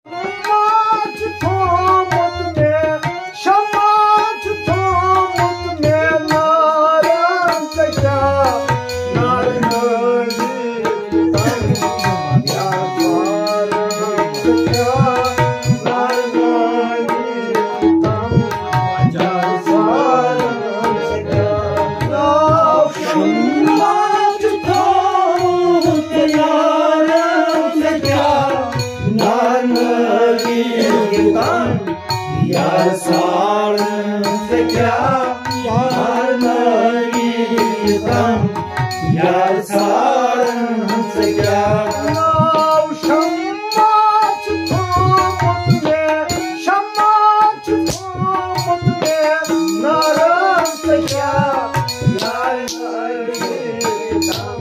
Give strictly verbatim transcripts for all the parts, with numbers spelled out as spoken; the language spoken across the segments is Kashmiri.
شمع چھُ تھوٚومُت مےٚ، شمع چھُ تھوٚومُت مےٚ نارن، ژےٚ کیٛاہ نارٕ نٲوِتھ تَم؟ یا سارن، ژےٚ کیٛاہ نارٕ نٲوِتھ تَم؟ یا سارن، ژےٚ کیٛاہ نارٕ نٲوِتھ تَم؟ نارنٲوِتھ تَم، یار سارن ژےٚ کیٛاہ؟ نارنٲوِتھ تَم، یار سارن ژےٚ کیٛاہ؟ ناو شمع چھُ تھوٚومُت مےٚ، شمع چھُ تھوٚومُت مےٚ نارن ژےٚ کیٛاہ؟ نارنٲوِتھ تَم،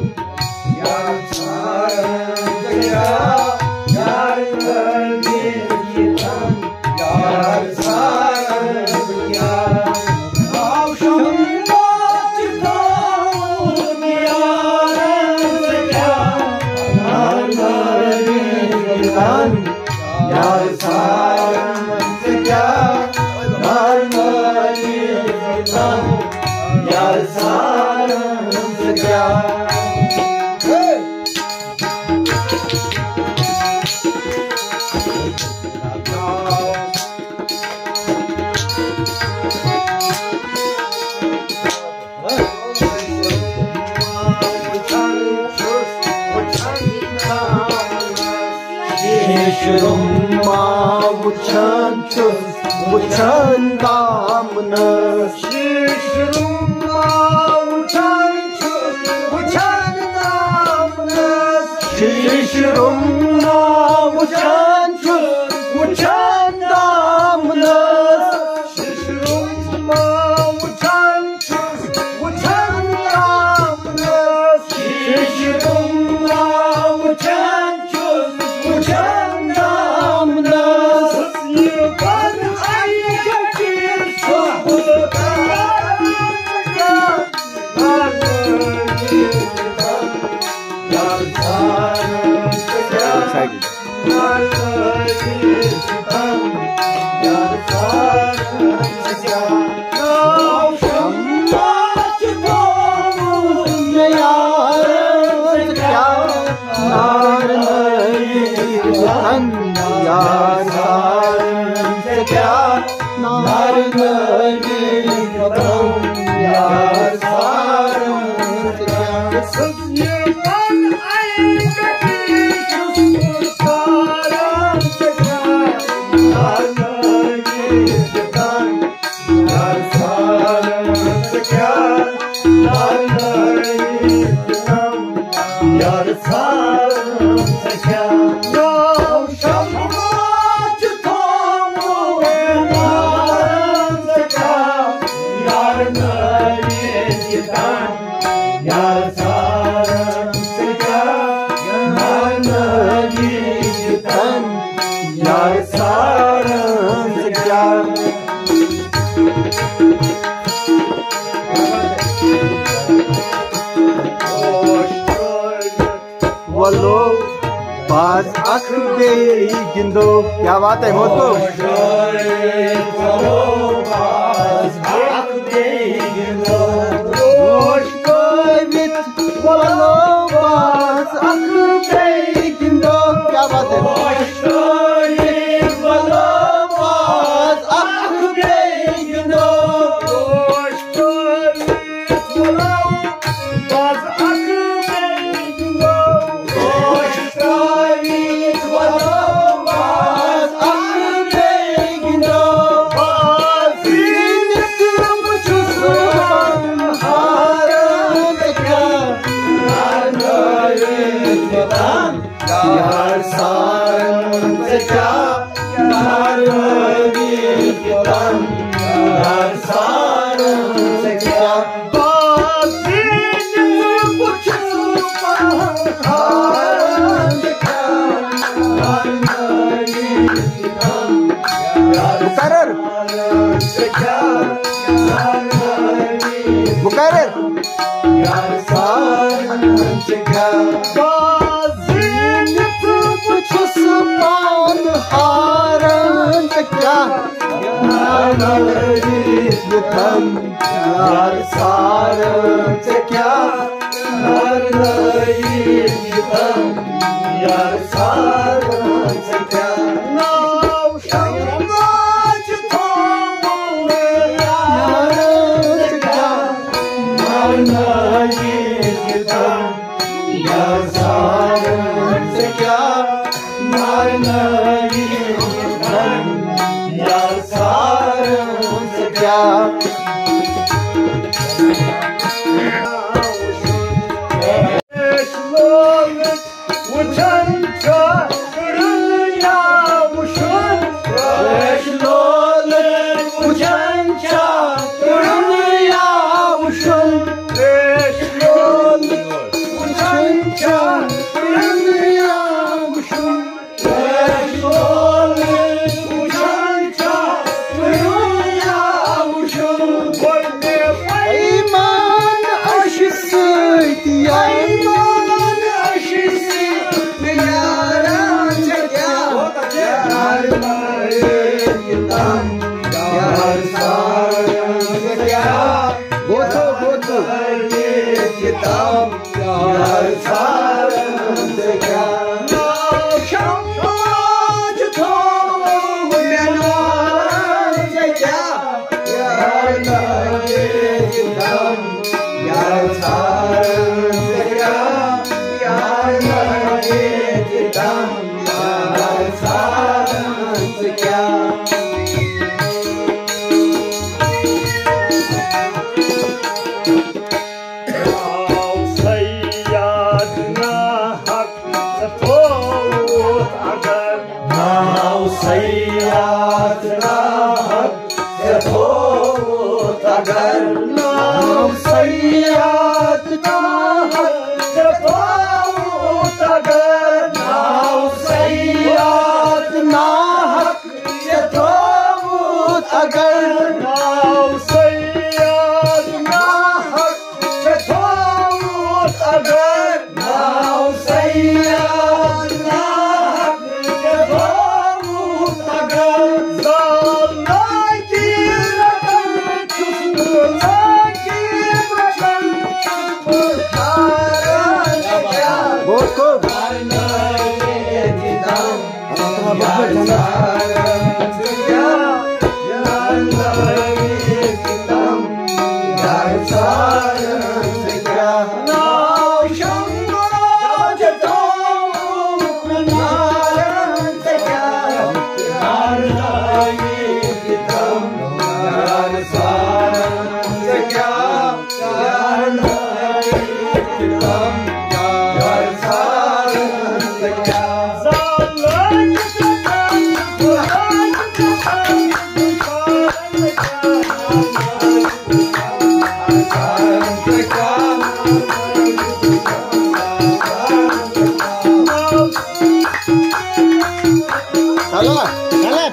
شیٖشہٕ رُما وٕچھان چھُس، وٕچھان دامنس۔ شیٖشہٕ رُما وٕچھان چھُس، وٕچھان دامنس۔ شیٖشہٕ رُما وٕچھان چھُس، وٕچھان دامنس۔ شیٖشہٕ رُما وٕچھان چھُس، وٕچھان دامنس۔ شیٖشہٕ رُما وٕچھان چھُس، وٕچھان دامنس۔ یہِ پَن اَکہِ کَٹھِ چھُس بہٕ کران۔ وَلو باز اکھ بیٚیہِ گِنٛدو۔ کیا بات ہے، موسو۔ وَلو باز اکھ بیٚیہِ گِنٛدو۔ کیا بات ہے۔ مقرر۔ مقرر۔ یار سارن ژےٚ کیٛاہ، یار نٲیِم یہِ دم، یار سارن ژےٚ کیٛاہ۔ ناو شمباج تھوٚوُن یارن ژےٚ کیٛاہ، یار نٲیِم یہِ دم، یار سارن ژےٚ کیٛاہ، یار نٲیِم یہِ دم، یار سارن ژےٚ کیٛاہ۔ وٕچھان چھا تُرُن یا وُشُن؟ وٕچھان چھا تُرُن یا وُشُن؟ وٕچھان چھا تُرُن یا وُشُن؟ وٕچھان چھا تُرُن یا وُشُن؟ ایمان اَشہِ سۭتۍ، ایمان اَشہِ سۭتۍ، یارا ژےٚ کیٛاہ، یار مارے یہِ دم، یار سارن ژےٚ کیٛاہ۔ گوٚژھو، گوٚژھو۔ یہِ دم، یار سارن ژےٚ کیٛاہ۔ ناو شمباج تھوٚوُن مےٚ نارن ژےٚ کیٛاہ۔ یار نٲیِم یہِ دم، یار سارن ژےٚ کیٛاہ، یار نٲیِم یہِ دم، یار سارن ژےٚ کیٛاہ۔ ناو صیاد ناحق ژےٚ تھووُتھ اگر۔ ناو صیاد ناحق ژےٚ تھووُتھ اگر۔ ناو صیاد ناحق ژےٚ تھووُتھ اگر۔ ناو صیاد ناحق ژےٚ تھووُتھ اگر۔ ناو صیاد ناحق ژےٚ تھووُتھ اگر۔ ناو صیاد ناحق ژےٚ تھووُتھ اگر۔ زال ناکی رٹن چھُس بہٕ، ناکی رٹن چھُس بہٕ، کھاران کیٛاہ؟ بہت خوب۔ Hello, hello,